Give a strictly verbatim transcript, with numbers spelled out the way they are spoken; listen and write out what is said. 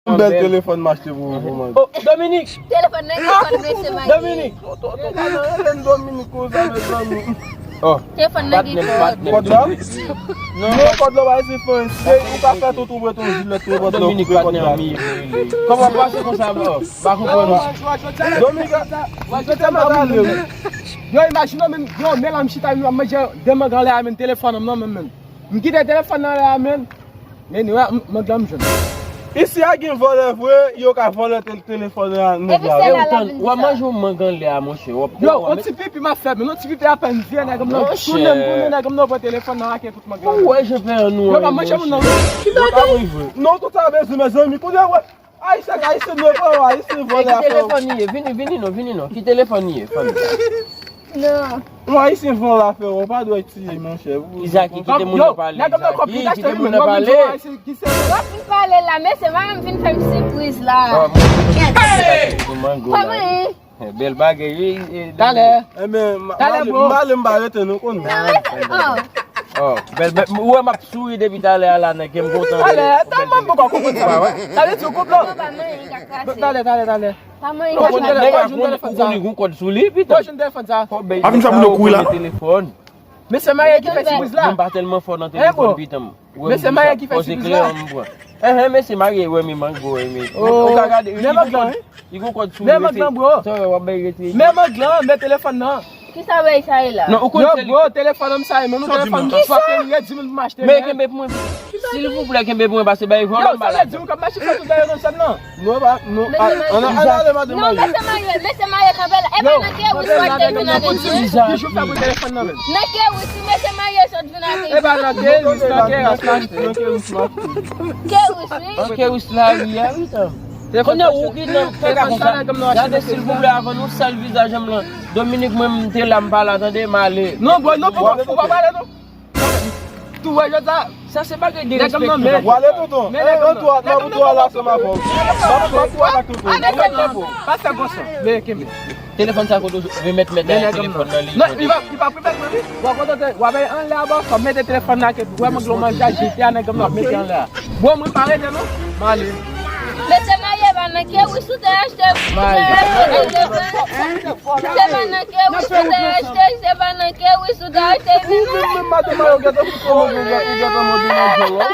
Yon bèl telefòn m achte pou ou, pou mwen. Oh, Dominique! Telefòn nan gen kòd, mesye Maye. Dominique! Tonton, tonton, pa nan rele m Dominique konsa, mezanmi. Oh, telefòn nan gen kòd. Kòd la? Non, kòd la, pa ese fè, se ou ka fè tout ou mwen ton jilèt, tout kòd la, Dominique, kòd la. Kòman pase konsa, bro? Pa konprann. Dominique, mwen te mal ale, wi. Yo, imajine w menm, yo, men la m chita, m ap manje de mang anlè a, men telefòn nan, non, menm, menm. M kite telefòn nan anlè a, men. Men, anyway, m, mang la m jwenn. Isi a gen vòlè vre, yo ka vòlè tel-, telefòn nan nèg la. Epi se la, w ap manje yon mang anlè a, monchè. Yo, yon ti pipi m ap fè, men yon ti pipi apèn vye, nèg m nan tounen, m tounen, nèg m nan pran telefòn nan, lage tout mang la. Ou wè jan peyi nou an ye, monchè. Yo pa manje moun nan. Ki bagay? Non, tout sa bezwen, mezanmi, kounye a, wè. Ayisyen, ayisyen, nou pran, ayisyen vòlè afè yo. Ki telefòn li ye? Vini, vini non, vini non. Ki telefòn li ye, fanmi? Non. Yon ayisyen vòlè afè yo, pa dwe tiye, monchè. Izaki, kite moun nan pale, Izaki, kite moun nan pale. W ap vin pale la, mesye, manman m vin fè m sipriz la. Kòman? Bèl bagay, wi. Talè. Talè, bro. M ale, m pa rete, nou konn. Oh, bèl, bèl, ou wè m ap souri depi talè a la, nèg, m kontan. Talè, talè, m poko konprann sa. Sa vle di ou konprann? Talè, talè, talè. Ou konn nèg la konn, ou konn li gon kòd sou li, pita. Ap vin fè moun yo kouri la. Telefòn. Mesye Maye ki fè sipriz la. Mwen pa tèlman fò nan telefòn, pita. Mesye Maye ki fè sipriz la. Enhen, mesye Maye, wè mi mango, wè mi. Ou ka gade, li gon kòd, li gon kòd sou li, rete. Tan w ap bay rete. Men mang lan, men telefòn nan. Kisa w sa ye la? Non, ou konn se li. Yo, bro, telefòn nan sa ye, men nou telefòn nan swa ke li redi moun pou m achte. Men kenbe pou mwen. Silvouplè, kenbe pou mwen, pase bay vòlò m pa la. Yo, sa vle di ou k ap mache fè tout bagay nan sèn nan. Non, pa, non, a, an, an, ale, madanm Maye. Non, mesye Maye, mesye Maye, kanpe la. E pa nan Kewis w achte vin achte. Ki jou fè pou telefòn nan menm? Nan Kewis, wi, mesye Maye sot vin achte. E pa nan Kewis, nan Kewis, nan Kewis, wi. Kewis, wi. Nan Kewis la, wi, a, wi, tan. Kounye ou ki nan fè ka konsa. Gade, silvouplè, avan nou sal vizaj m lan. Dominique, mwen, m te la, m pa la, tande, m ale. Non, bro, non, poko, ou pa pale, non. Tou wè jodi a. Sa se bagay de respè. Nèg m nan men. W ale tonton. Men nèg m nan. Nan bouton la ansanm avè w. Nan bouton la tonton. Pa fè gwo san. Men kenbe. Telefòn sa kote remèt mèt a telefòn nan li. Non, li pa, li pa remèt mwen li. W ap kontante, w ap anlè a bò, w ap mete telefòn nan ke vrèman gwo manje a jete a nèg m nan mete anlè a. Bon, mwen pa rete non. M ale. Mesye Maye pa nan Kewis ou te achte. Maye. Se pa nan Kewis ou te achte, se pa nan Kewis ou te achte. Ou menm, menm maten Maye, ou gentan fout kòman, ou gentan mande nan djòl la.